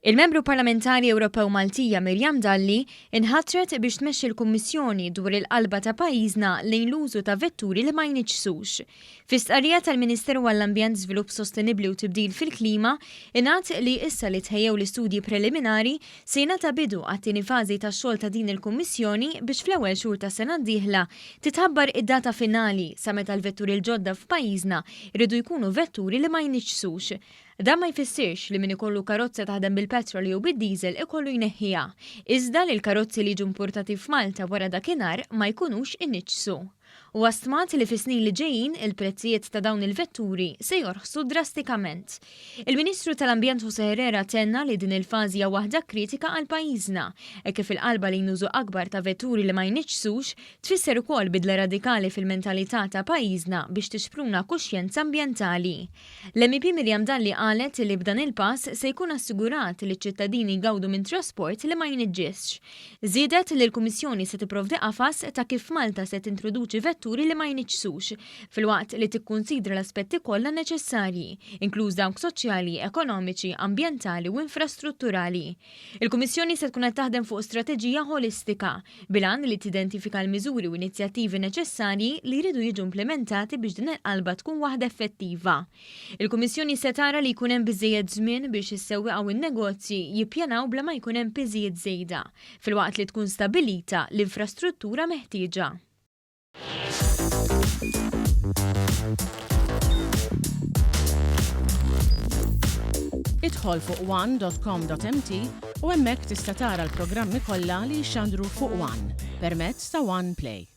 Il-Membru Parlamentari Ewropew Maltija Miriam Dalli inħatret biex tmexxi l-Kummissjoni dwar il-qalba ta' pajjiżna lejn l-użu ta' vetturi li ma jniġġsux. Fi stqarrija tal-Ministeru għall-Ambjent, Żvilupp Sostenibbli u Tibdil fil-Klima, ingħad li issa li tħejjew l-istudji preliminari, se jingħata bidu għat-tieni fażi tax-xogħol ta' din il-Kummissjoni biex fl-ewwel xhur tas-sena d-dieħla titħabbar id-data finali sa meta l-vetturi l-ġodda f'pajjiżna jridu jkunu vetturi li ma jniġġsux. Dan ma jfissirx li min ikollu karozza taħdem bil-petrol jew bid-diesel ikollu jneħħiha, iżda li l-karozzi li jiġu importati f'Malta wara dakinhar ma jkunux iniġġsu. Huwa stmat li fis-snin li ġejjin il-prezzijiet ta' dawn il-vetturi se jorħsu drastikament. Il-Ministru tal-Ambjent José Herrera tenna li din il-fażi hija waħda kritika għal pajjiżna, hekk kif il-qalba lejn użu akbar ta' vetturi li ma jniġġsux Tfisser ukoll bidla radikali fil-mentalità ta' pajjiżna biex tixpruna kuxjenza ambjentali. L-MEP Miriam Dalli qalet li b'dan il-pass se jkun assigurat li ċ-ċittadini jgawdu minn trasport li ma jniġġisx. Żiedet li l-Kummissjoni se tipprovdi qafas ta' kif Malta se tintroduċi vetturi li ma jniġġsux, filwaqt li tikkunsidra l-aspetti kollha neċessarji, inkluż dawk soċjali, ekonomiċi, ambjentali u infrastrutturali. Il-Kummissjoni se tkun qed taħdem fuq strateġija ħolistika, bil-għan li tidentifika l-miżuri u inizjattivi neċessarji li jridu jiġu implimentati biex din il-qalba tkun waħda effettiva. Il-Kummissjoni se tara li jkun hemm biżżejjed żmien biex is-sewwieqa u n-negozji jippjanaw bla ma jkun hemm piżijiet żejda, filwaqt li tkun stabbilita l-infrastruttura meħtieġa. Idħol fuq one.com.mt u hemmhekk tista' tara l-programmi kollha li jixxandru fuq One permezz ta' One Play.